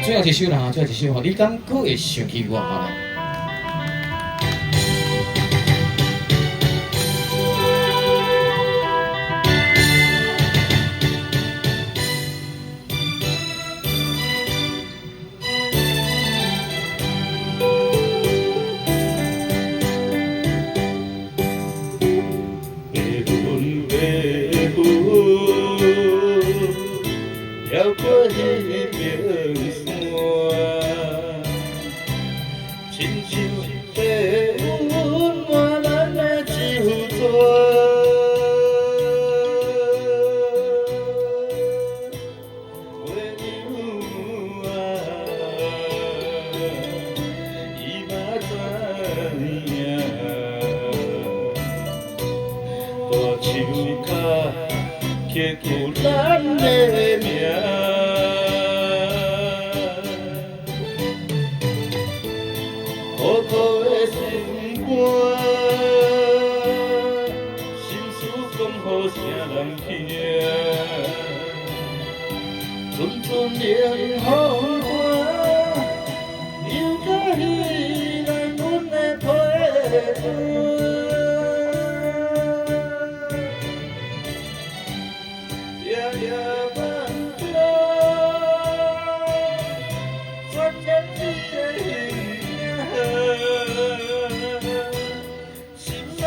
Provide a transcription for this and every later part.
最後一首啦，最後一首吼，你敢閣會想起我？好來。白云白云，飘过彼边山，亲像白云满咱的酒桌。月娘啊，伊嘛知影。大树跤刻有咱的名，苦苦的心肝，心事讲予啥人听？阵阵冷风寒，又搁彼来阮的陪伴。夜夜梦中，全见你的形影，心内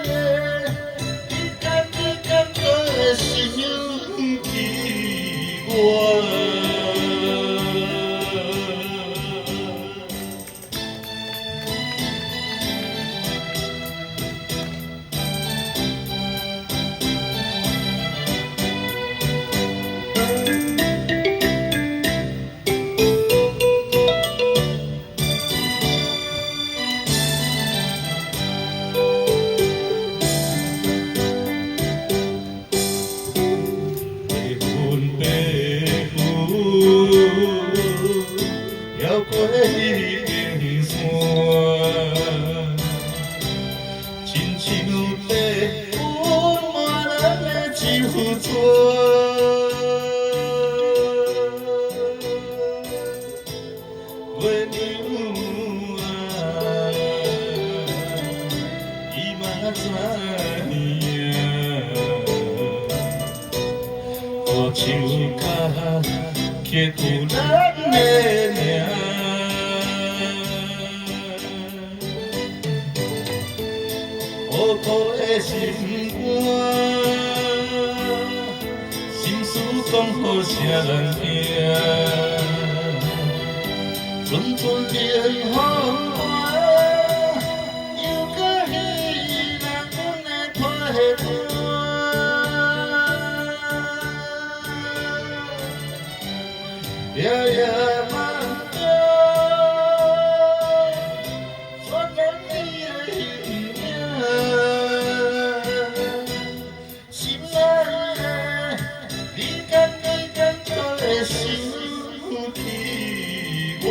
的你敢你敢阁会想起我？白云白云，飘过彼边山，亲像白云满咱的酒桌。月娘啊，伊嘛知影。大树跤刻有咱的名，苦苦的心肝，心事讲予啥人听？阵阵冷风寒，又搁彼来阮的陪伴。夜夜梦中，全见你的形影，心内的你敢你敢阁会想起我？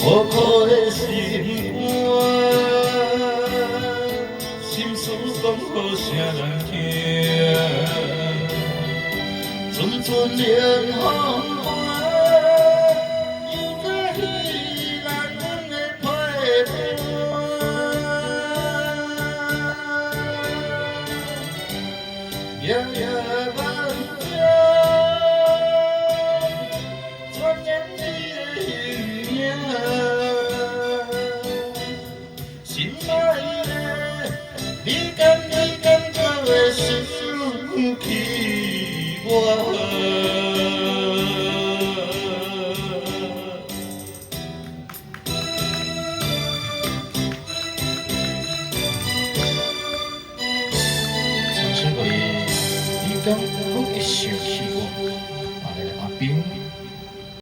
苦苦的心肝，心事讲予啥人听？阵阵冷风寒，又搁彼来阮的陪伴。夜夜梦中，全见你的形影，